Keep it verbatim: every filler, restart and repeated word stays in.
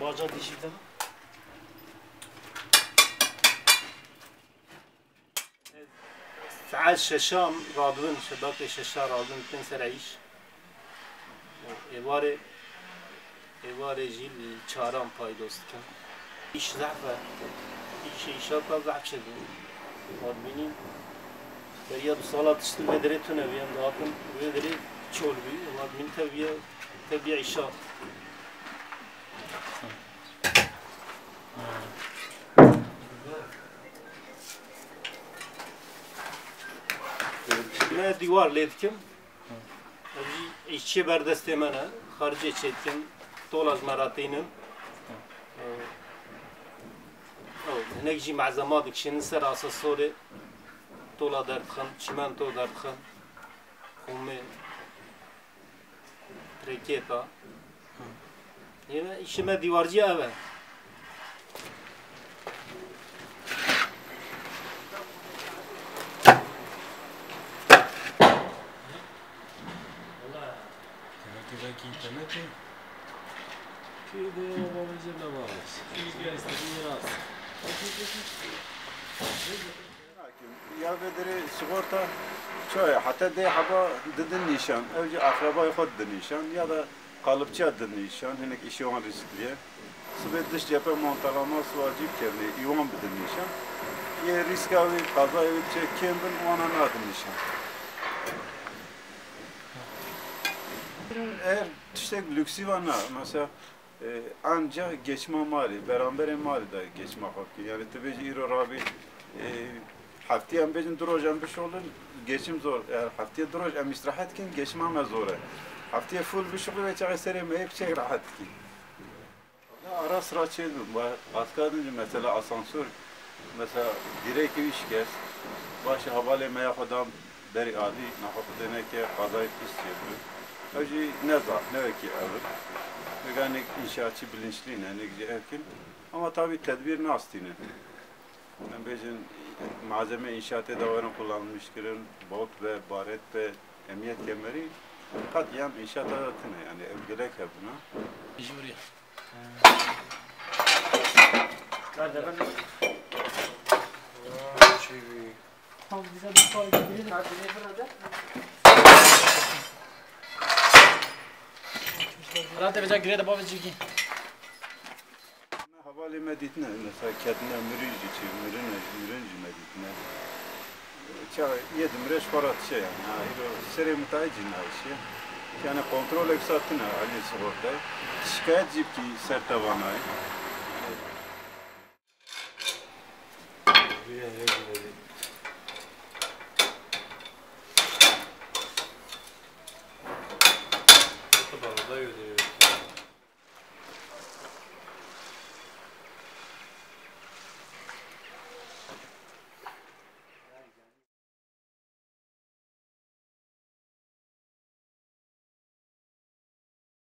Aca dişî de. Saet şeşan radibin, şebakê şeşa radibin dikin ser îş. Êvarê, êvarê jî li çaran paydos dikin. Îş zehf e. Îşê îşata zehf çêbû. Wadibînî beriya du sala tiştir vê derê tune bû, em dihatin vê derê çol bû. Wadibînî tev bûye, tev bûye îşat. Me dîwar lê dikim. Ev jî îşçiyê berdestê me ne. Xaricê çêdikin. Tola ji me re tînin. Ew, hinek jî malzema dikişînin ser asesorê. Tola derdixin, çimento derdixin. Xumê. Trekêta. Yê me, îşê me dîwarcî ev e. Kevekî vekî internetê. Kî de bavêje ne baş. Kî de istediği rast. Ya vê derê sigorta çaye, heta dê heba didin nîşan, ew jî akrabayê xwe didin nîşan, ya da qalibçiya didin nîşan, hinek îşê wan rîskliye. Sibê diş cephe montalama siwa cî bikerine, î wan bidin nîşan. Yê rîska wî, qazayê wî biçe kêm bin, wana nadin nîşan. Eger tiştek lüksî va na, mesela, E, anca geçma malî, beramberê malî de geçma xwe bikî. Yani tu bêjî îro rabî, e, heftî em bêjin du roj em bişuxulin, geçim zor. Eger heftîye du roj em îstirahet kin, geçma me zor e. Heftîye full bişuxulî ve çaxê serê me yê piçek rahat dikî. Ya ara sıra çê dibin, ba-, başka din mesela asansör, mesela dirêkê wî şikest, başê hevalê me ya xwe dan Berî alî, naxwe xwe têne ke qazayê pîs çêbû. Ew jî ne zaf, ne wekî ewil. Vêga nek înşaatçî bilinçlî ne, nek jî ev kin. Ama tabii tedbîr nastînin. Em bêjin, malzeme înşaatê de werin kullanılmış kirin, bot be, baret be, emniyet kemeri, qet yan înşaata de tine, yani ev gelek hebûna. Jûrî. Ver de, ver de. Çêbû. Rate veca girê de bavê cîgî. Hevalê me dîtine, mesela ketine mirî jî çê, mirine, mirin jî me dîtine. Ça yê dimire ji xwe re diçe yani. Ha, îro serê mitayê cî nayê çi. Yani kontrolek wisa tune alî sigortayê. Şikayet jî bikî ser tevanayê.